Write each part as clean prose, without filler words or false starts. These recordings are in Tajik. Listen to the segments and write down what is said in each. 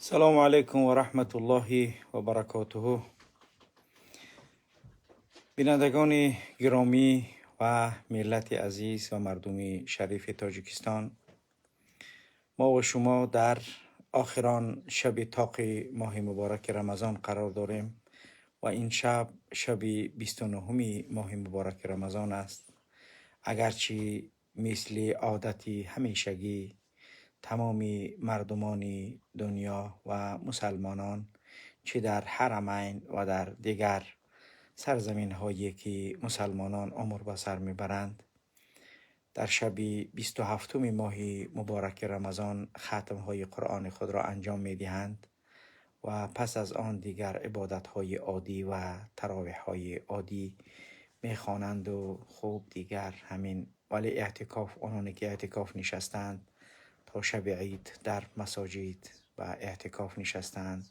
Салому алайкум ва раҳматуллоҳи ва баракотуҳу. Бинандагони гиромӣ ва миллати азиз ва мардуми шарифи Тоҷикистон, мо ва шумо дар охирон шаби тоқи моҳи мубораки Рамазон қарор дорем ва ин шаб шаби 29-уми моҳи мубораки Рамазон аст. Агарчи мисли одати ҳамешагӣ тамоми мардумони дунё ва мусалмонон, чӣ дар ҳарамайн ва дар дигар сарзаминҳое ки мусалмонон умр ба сар мебаранд, дар шаби 27-уми моҳи мубораки Рамазон хатмҳои Қуръони худро анҷом медиҳанд ва пас аз он дигар ибодатҳои оддӣ ва таровеҳҳои оддӣ мехонанду хуб дигар ҳамин. Вале эътикоф, ононе ки эътикоф нишастаанд, то шаби ид дар масоҷид ба эътикоф нишастаанд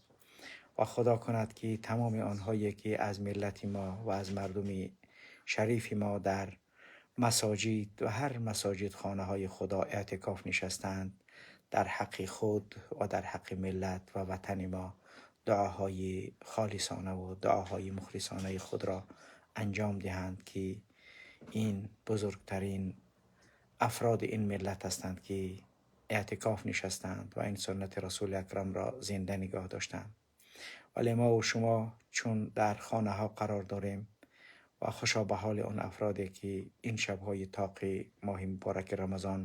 ва худо кунад ки тамоми онҳое ки аз миллати мо ва аз мардуми шарифи мо дар масоҷид ва ҳар масоҷид хонаҳои худо эътикоф нишастаанд, дар ҳаққи худ ва дар ҳаққи миллат ва ватани мо дуоҳои холисона ва дуоҳои мухлисонаи худро анҷом диҳанд, ки ин бузургтарин афроди ин миллат ҳастанд ки эътикоф нишастанд ва ин суннати расули акрамро зинда нигоҳ доштанд. Вале мо ва шумо чун дар хонаҳо қарор дорем ва хушо ба ҳоли он афроде ки ин шабҳои тоқи моҳи мубораки Рамазон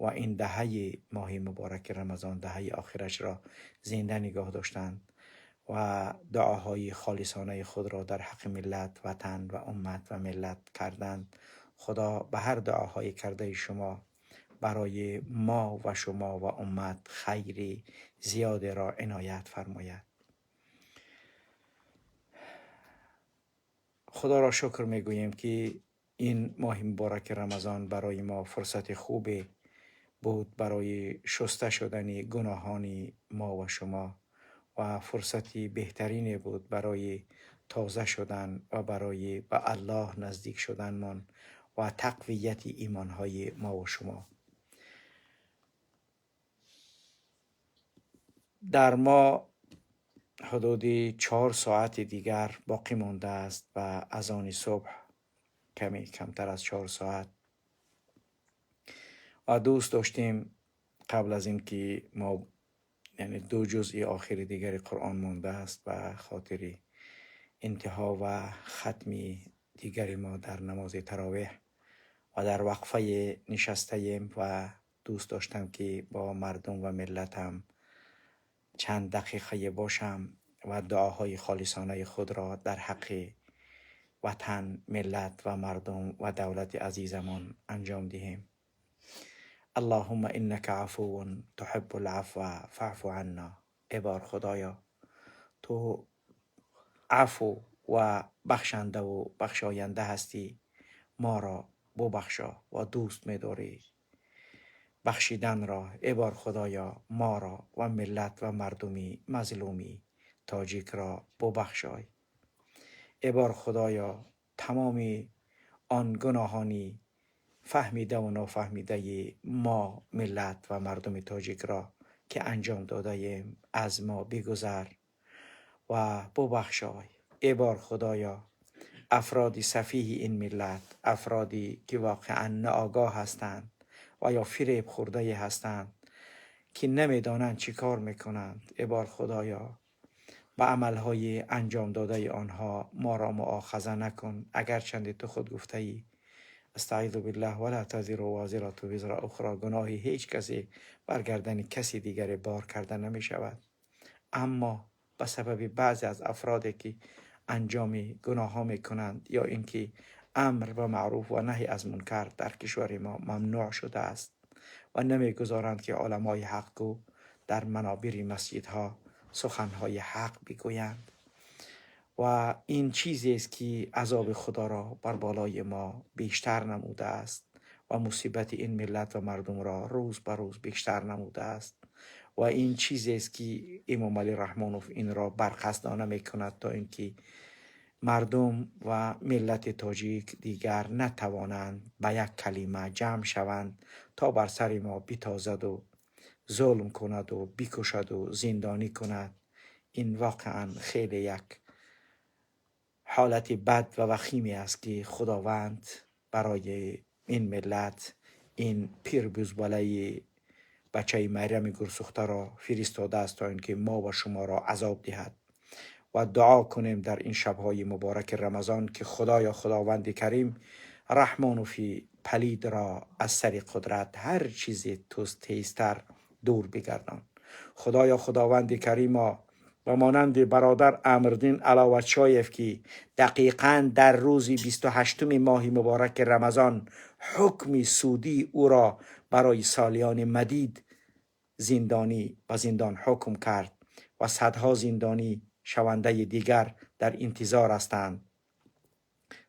ва ин даҳаи моҳи мубораки Рамазон, даҳаи охирашро зинда нигоҳ доштанд ва дуоҳои холисонаи худро дар ҳаққи миллат, ватан ва уммат ва миллат карданд. Худо ба ҳар дуоҳои кардаи шумо барои мо ва шумо ва уммат хайри зиёдеро иноят фармояд. Худоро шукр мегӯем ки ин моҳи мубораки Рамазон барои мо фурсати хубе буд барои шуста шудани гуноҳони мо ва шумо ва фурсати беҳтарине буд барои тоза шудан ва барои ба Аллоҳ наздик шуданмон ва тақвияти имонҳои мо ва шумо. Дар мо ҳудуди 4 соати дигар боқӣ мондааст ба азони субҳ, каме камтар аз 4 соат. Ва дӯст доштем қабл аз ин ки мо, яъне ду ҷузъи охири дигари Қуръон мондааст ба хотири интиҳо ва хатми дигари мо дар намози таровеҳ ва дар вақфаи нишастаем ва дӯст доштам ки бо мардум ва миллатам чанд дақиқае бошам ва дуоҳои холисонаи худро дар ҳаққи ватан, миллат ва мардум ва давлати азизамон анҷом диҳем. Аллоҳумма иннака афувун туҳиббул афва фаъфу анна. Эй бор Худоё, ту афу ва бахшандаву бахшоянда ҳастӣ, моро бубахшо ва дӯст медорӣ бахшиданро. Эй бор Худоё, моро ва миллат ва мардуми мазлуми тоҷикро бубахшой. Эй бор Худоё, тамоми он гуноҳони фаҳмидаву нофаҳмидаи мо, миллат ва мардуми тоҷикро ки анҷом додаем, аз мо бигузар ва бубахшой. Эй бор Худоё, афроди сафиҳи ин миллат, афроде ки воқеан ноогоҳ ҳастанд ва ё фиреб хӯрдае ҳастанд ки намедонанд чӣ кор мекунанд, эй бор Худоё, ба амалҳои анҷом додаи онҳо моро муохаза накун. Агарчанде ту худ гуфтаӣ, астаизу биллаҳ, вала тазиру возирату визра ухро, гуноҳи ҳеҷ касе бар гардани каси дигаре бор карда намешавад. Аммо ба сабаби баъзе аз афроде ки анҷоми гуноҳҳо мекунанд ё ин ки амр ба маъруф ва наҳй аз мункар дар кишвари мо мамнӯъ шудааст ва намегузоранд ки уламои ҳақгӯ дар манобири масҷидҳо суханҳои ҳақ бигӯянд ва ин чизест ки азоби худоро бар болои мо бештар намудааст ва мусибати ин миллат ва мардумро рӯз ба рӯз бештар намудааст ва ин чизест ки Эмомалӣ Раҳмонов инро барқасдона мекунад то ин ки мардум ва миллати тоҷик дигар натавонанд ба як калима ҷамъ шаванд то бар сари мо битозаду ظلم کند و بکشد و زندانی کند. این واقعا خیلی یک حالت بد و وخیمی است که خداوند برای این ملت این پیر بزباله بچه مریم گرسوخته را فرستاده است تا اینکه ما و شما را عذاب دهد. و دعا کنیم در این شبهای مبارک رمضان که خدایا خداوند کریم رحمانوفی پلید را از سر قدرت هر چیزی توست تیزتر دور بگردان. خدایا خداوند کریم و مانند برادر امردین علاوتشایف که دقیقا در روز 28 ماه مبارک رمضان حکم سودی او را برای سالیان مدید زندانی و زندان حکم کرد و صدها زندانی شونده دیگر در انتظار هستند.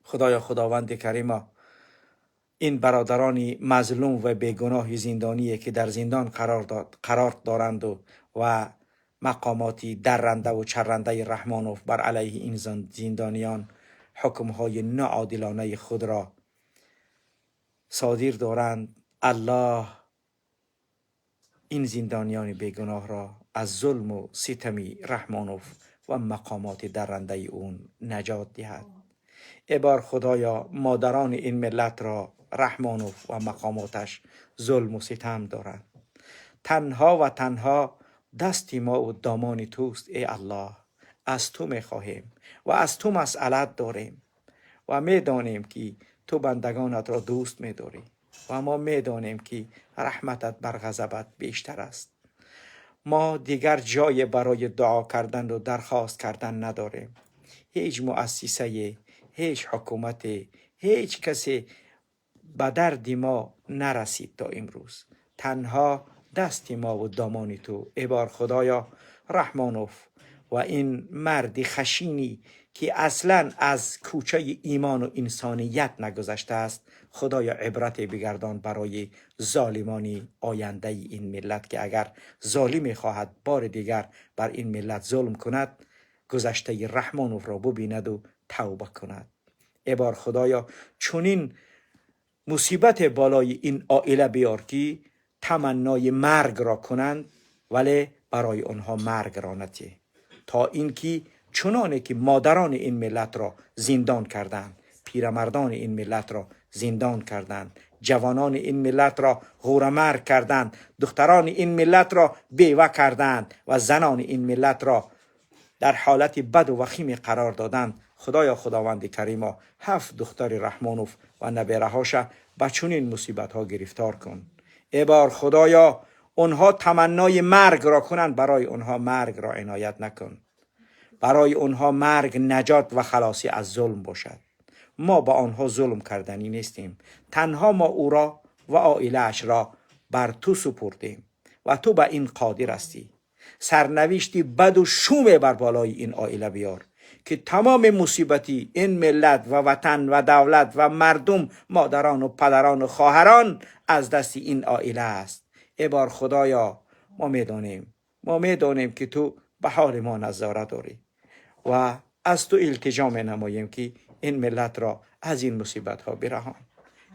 خدایا خداوند کریم این برادران مظلوم و بیگناه زندانی که در زندان قرار دارند و مقامات درنده و چرنده رحمانوف بر علیه این زندانیان حکمهای ناعادلانه خود را صادر دارند، الله این زندانیان بیگناه را از ظلم و ستم رحمانوف و مقامات درنده اون نجات دهد. ای بار خدایا مادران این ملت را رحمانوف و مقاماتش ظلم و ستم دارند. تنها و تنها دستی ما و دامان توست ای الله. از تو میخواهیم و از تو مسئلت داریم و میدانیم که تو بندگانت را دوست میداری و ما میدانیم که رحمتت بر غضبت بیشتر است. ما دیگر جای برای دعا کردن و درخواست کردن نداریم. هیچ مؤسسه، هیچ حکومت، هیچ کسی به درد ما نرسید تا امروز. تنها دست ما و دامان تو ای بار خدایا رحمانوف و این مرد خشینی که اصلا از کوچه ایمان و انسانیت نگذشته است، خدایا عبرت بگردان برای ظالمان آینده این ملت که اگر ظالم خواهد بار دیگر بر این ملت ظلم کند، گذشته رحمانوف را ببیند و توبه کند. ای بار خدایا چنین مصیبت بالای این عائله بیار که تمنای مرگ را کنند ولی برای آنها مرگ را نتی، تا اینکه چنانه که مادران این ملت را زندان کردند، پیرمردان این ملت را زندان کردند، جوانان این ملت را غوره مرگ کردند، دختران این ملت را بیوه کردند و زنان این ملت را در حالت بد و وخیم قرار دادند. خدایا خداوند کریما 7 دختر رحمانوف و نبیرهاش به چنین مصیبت ها گرفتار کن. ای بار خدایا آنها تمنای مرگ را کنند، برای آنها مرگ را عنایت نکن. برای آنها مرگ نجات و خلاصی از ظلم باشد. ما با آنها ظلم کردنی نیستیم. تنها ما او را و عائله اش را بر تو سپردیم و تو به این قادر هستی. سرنوشتی بد و شوم بر بالای این عائله بیار که تمام مصیبتی این ملت و وطن و دولت و مردم، مادران و پدران و خواهران از دست این عائله است. ای بار خدایا ما میدانیم که تو به حال ما نظاره داری و از تو التجا می نماییم که این ملت را از این مصیبت ها برهان.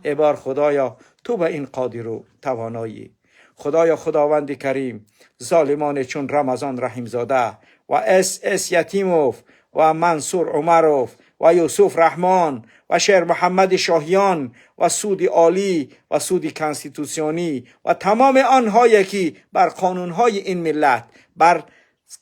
ای بار خدایا تو به این قادر و توانایی. خدایا خداوند کریم ظالمان چون رمضان رحیمزاده و اس اس یتیموف و منصور عمروف و یوسف رحمان و شیر محمد شاهیان و سود عالی و سود کنستیتوسیونی و تمام آنهایی که بر قانونهای این ملت، بر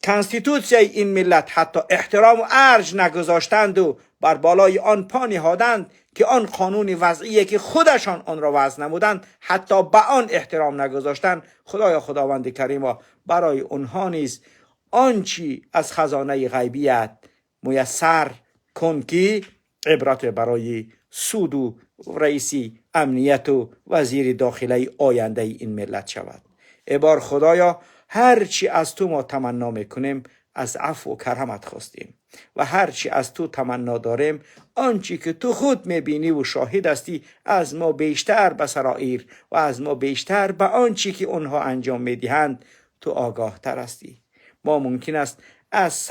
کنستیتوسیای این ملت حتی احترام و ارج نگذاشتند و بر بالای آن پا نهادند که آن قانون وضعیه که خودشان آن را وضع نمودند حتی به آن احترام نگذاشتند. خدایا خداوند کریم برای آنها نیز آنچی از خزانه غیبیت میسر کن که عبرت برای سود و رئیسی امنیت و وزیر داخله آینده این ملت شود. ای بار خدایا هرچی از تو ما تمنا میکنیم از عفو و کرمت خواستیم و هرچی از تو تمنا داریم آنچی که تو خود میبینی و شاهد هستی از ما بیشتر به سرائر و از ما بیشتر به آنچی که آنها انجام میدهند تو آگاه تر هستی. ما ممکن است از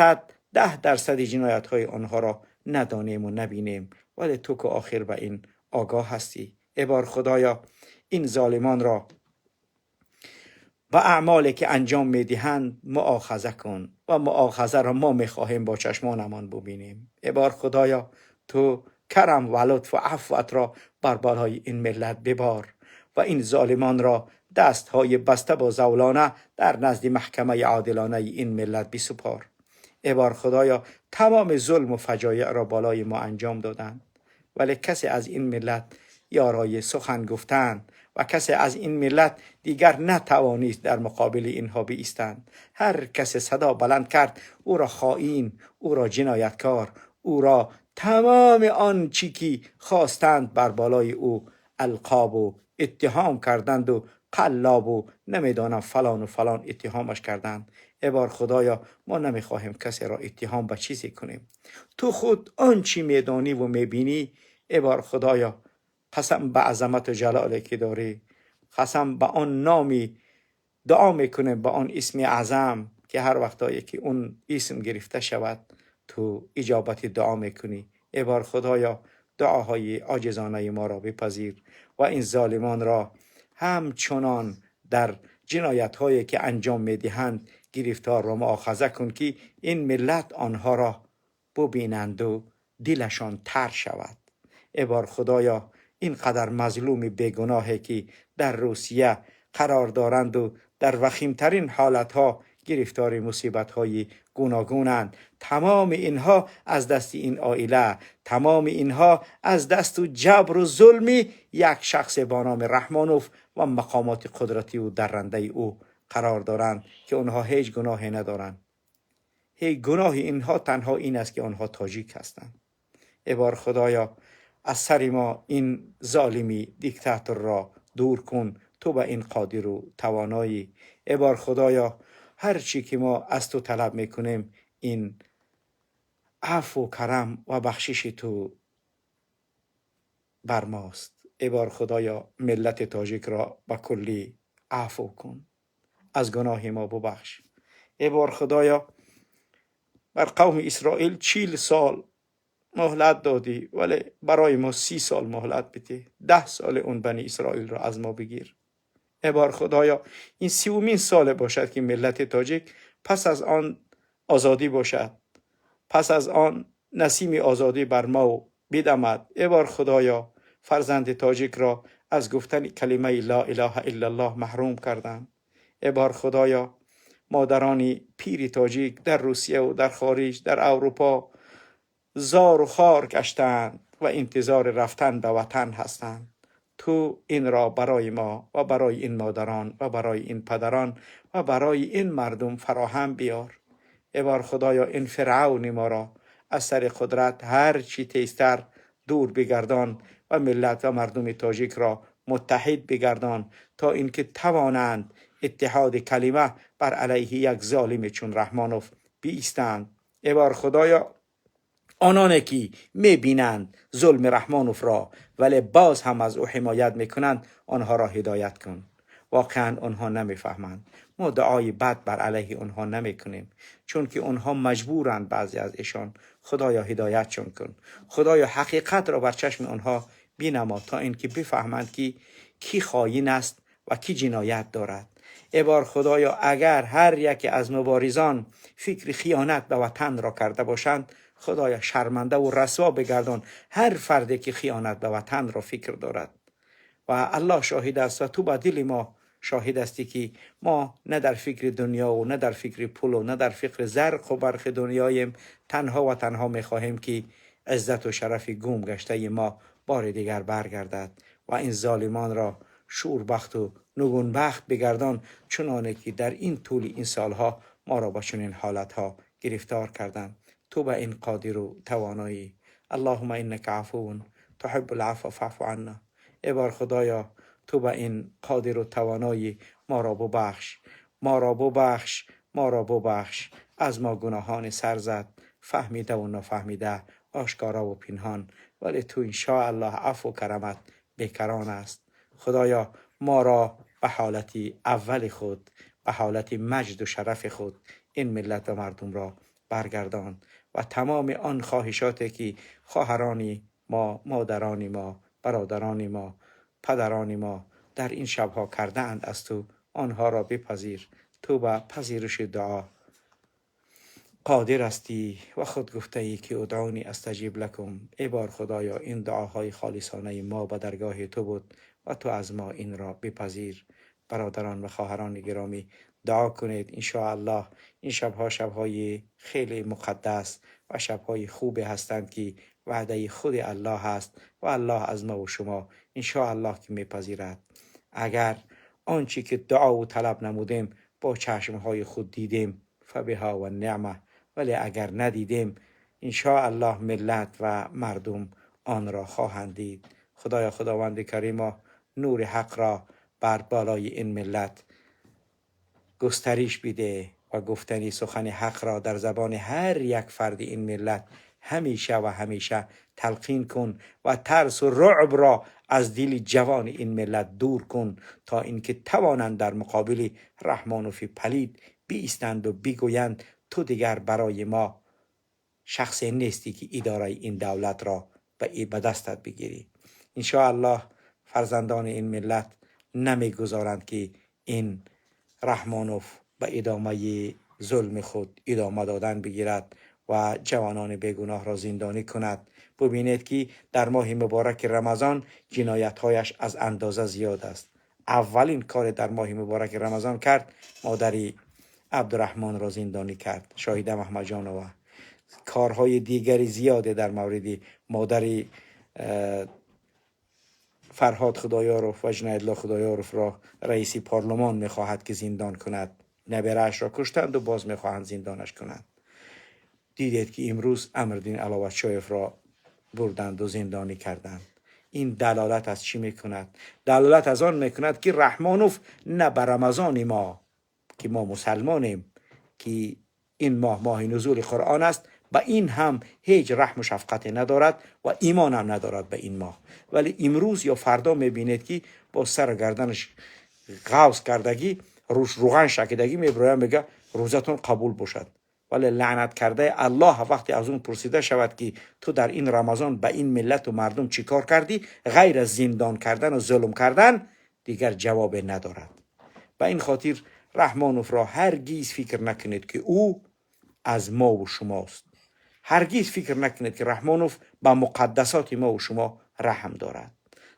110% جنایت های آنها را ندانیم و نبینیم، ولی تو که آخر به این آگاه هستی. ای بار خدایا این ظالمان را Ба аъмоле ки анҷом медиҳанд муохаза кун ва муохазаро мо мехоҳем бо чашмонамон бубинем. Эй бор Худоё, ту карам ва лутф ва афват ро бар болои ин миллат бибор ва ин золимонро дастҳои баста бо завлона дар назди маҳкамаи одилонаи ин миллат бисупор. Эй бор Худоё, тамоми зулм ва фаҷоеъро болои мо анҷом доданд, вале касе аз ин миллат ёрои сухан гуфтан ва касе аз ин миллат дигар натавонист дар муқобили инҳо биистанд. Ҳар касе садо баланд кард, ӯро хоин, ӯро ҷинояткор, ӯро тамоми он чӣ ки хостанд бар болои ӯ алқоб ва иттиҳом карданд ва қаллоб ва намедонам фалон ва фалон иттиҳомаш карданд. Эй бор Худоё, мо намехоҳем касеро иттиҳом ба чизе кунем. Ту худ он чӣ медонӣ ва мебинӣ. Эй бор Худоё, қасам ба азамат ва ҷалоле ки дорӣ, қасам ба он номи дуо мекунем, ба он исми аъзам ки ҳар вақтое ки он исм гирифта шавад, ту иҷобати дуо мекунӣ. Эй бор Худоё, дуоҳои оҷизонаи моро бипазир ва ин золимонро ҳамчунон дар ҷиноятҳое ки анҷом медиҳанд гирифтор ва муохаза кун, ки ин миллат онҳоро бубинанд ва дилашон тар шавад. Эй бор Худоё, ин қадар мазлуми бегуноҳе ки дар Русия қарор доранд ва дар вахимтарин ҳолатҳо гирифтори мусибатҳои гуногунанд, тамоми инҳо аз дасти ин оила, тамоми инҳо аз дасту ҷабру зулми як шахсе бо номи Раҳмонов ва мақомоти қудративу даррандаи ӯ қарор доранд, ки онҳо ҳеҷ гуноҳе надоранд. Ҳеҷ гуноҳи инҳо танҳо ин аст, ки онҳо тоҷик ҳастанд. Эй бор Худоё, аз сари мо ин золими диктаторро дур кун, ту ба ин қодиру тавоноӣ. Эй бор Худоё, ҳар чӣ ки мо аз ту талаб мекунем, ин афву карам ва бахшиши ту бар мост. Эй бор Худоё, миллати тоҷикро ба куллӣ афву кун, аз гуноҳи мо бубахш. Эй бор Худоё, бар қавми Исроил 40 сол муҳлат додӣ, вале барои мо 30 сол муҳлат бидеҳ. 10 соли он бани Исроилро аз мо бигир. Эй бор Худоё, ин 30-умин соле бошад, ки миллати тоҷик пас аз он озодӣ бошад, пас аз он насими озодӣ бар мо бидамад. Эй бор Худоё, фарзанди тоҷикро аз гуфтани калимаи ла илаҳа иллаллоҳ маҳрум карданд. Эй бор Худоё, модарони пири тоҷик дар Русия ва дар хориҷ, дар Аврупо зору хор гаштаанд ва интизори рафтан ба ватан ҳастанд. Ту инро барои мо ва барои ин модарон ва барои ин падарон ва барои ин мардум фароҳам биёр. Эй бор Худоё, ин фиръавни моро аз сари қудрат ҳар чӣ тезтар дур бигардон ва миллат ва мардуми тоҷикро муттаҳид бигардон, то инки тавонанд иттиҳоди калима бар алайҳи як золиме чун Раҳмонов биистанд. Эй бор Худоё, ононе ки мебинанд зулми Раҳмоновро, вале боз ҳам аз ӯ ҳимоят мекунанд, онҳоро ҳидоят кун. Воқеан онҳо намефаҳманд. Мо дуои бад бар алайҳи онҳо намекунем, чунки онҳо маҷбуранд, баъзе аз эшон. Худоё, ҳидоятшон кун. Худоё, ҳақиқатро бар чашми онҳо бинамо, то инки бифаҳманд, ки кӣ хоин аст ва кӣ ҷиноят дорад. Эй бор Худоё, агар ҳар яке аз муборизон фикри хиёнат ба ватанро карда бошанд, Худоё, шармандаву расво бигардон ҳар фарде ки хиёнат ба ватанро фикр дорад. Ва Аллоҳ шоҳид аст ва ту ба дили мо шоҳид ҳастӣ, ки мо на дар фикри дунё ва на дар фикри пул ва на дар фикри зарқу барқи дунёем. Танҳо ва танҳо мехоҳем, ки иззату шарафи гум гаштаи мо бори дигар баргардад ва ин золимонро шӯрбахту нугунбахт бигардон, чуноне ки дар ин тӯли ин солҳо моро ба чунин ҳолатҳо гирифтор карданд. Ту ба ин қодиру тавоноӣ. Аллоҳума иннака афувун туҳиббул афва фаъфу анна. Эй бор Худоё, ту ба ин қодиру тавоноӣ, моро бубахш, моро бубахш, моро бубахш, аз мо гуноҳони сар зад, фаҳмидаву нофаҳмида, ошкораву пинҳон, вале ту иншоаллоҳ афву карамат бекарон аст. Худоё, моро ба ҳолати аввали худ, ба ҳолати маҷду шарафи худ ин миллат ва мардумро баргардон ва тамоми он хоҳишоте ки хоҳарони мо, модарони мо, бародарони мо, падарони мо дар ин шабҳо кардаанд, аз ту آنها را بپذیر. تو به پذیرش دعا قادر هستی و خود گفته ای که ادعونی استجیب لکم. ای بار خدایا، این دعاهای خالصانه ما به درگاه تو بود و تو از ما این را بپذیر. برادران و خواهران گرامی، دعا کنید. انشاءالله این شبها شبهای خیلی مقدس و شبهای خوب هستند که وعده خود الله هست و الله از ما و شما انشاءالله که میپذیرد. اگر آنچه که دعا و طلب نمودیم با چشمهای خود دیدیم، فبها و نعمه، ولی اگر ندیدیم، انشاءالله ملت و مردم آن را خواهند دید. خدایا، خداوند کریما، نور حق را بر بالای این ملت گسترش بیده و گفتنی سخن حق را در زبان هر یک فرد این ملت همیشه و همیشه تلقین کن و ترس و رعب را از دل جوان این ملت دور کن تا اینکه توانند در مقابل رحمانوف پلید بیستند و بگویند تو دیگر برای ما شخص نیستی که اداره این دولت را به دستت بگیری. انشاءالله فرزندان این ملت نمیگذارند که این رحمانوف به ادامه ظلم خود ادامه دادن بگیرد و جوانان بیگناه را زندانی کند. ببینید که در ماه مبارک رمضان جنایت هایش از اندازه زیاد است. اولین کار در ماه مبارک رمضان کرد، مادری عبدالرحمن را زندانی کرد، شاهده محمدجانова. کارهای دیگری زیاده در مورد مادر فرهاد خدایاروف و جنایدلا خدایاروف را رئیس پارلمان میخواهد که زندان کند. نبرهش را کشتند و باز میخواهند زندانش کنند. دیدید که امروز امردین علاوتشایف را بردند و زندانی کردند. این دلالت از چی میکند؟ دلالت از آن میکند که رحمانوف نه به رمضان ما که ما مسلمانیم که این ماه ماه نزول قرآن است، به این هم هیچ رحم و شفقت ندارد و ایمان هم ندارد به این ماه. ولی امروز یا فردا میبینید که با سر گردنش غوز کردگی، روش روغن شکیدگی، میبرایم میگه روزتون قبول باشد. ولی لعنت کرده الله وقتی از اون پرسیده شود که تو در این رمضان به این ملت و مردم چیکار کردی، غیر از زندان کردن و ظلم کردن دیگر جواب ندارد. به این خاطر رحمانوف را هرگیز فکر نکنید که او از ما و شماست. هرگیز فکر نکنید که رحمانوف به مقدسات ما و شما رحم دارد.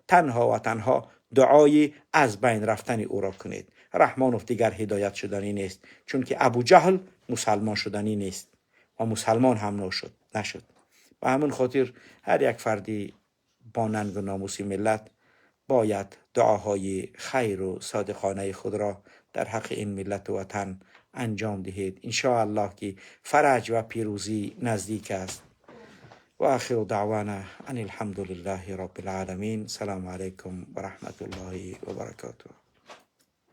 تنها و تنها دعای از بین رفتن او را کنید. رحمانوف دیگر هدایت شدنی نیست، چون که ابو جهل مسلمان شدنی نیست و مسلمان هم نشد. به همین خاطر هر یک فردی با ننگ و ناموس ملت باید دعاهای خیر و صادقانه خود را در حق این ملت و وطن انجام دهید. انشاءالله که فرج و پیروزی نزدیک است. و آخر دعوانا ان الحمد لله رب العالمین. سلام علیکم و رحمت الله و برکاته.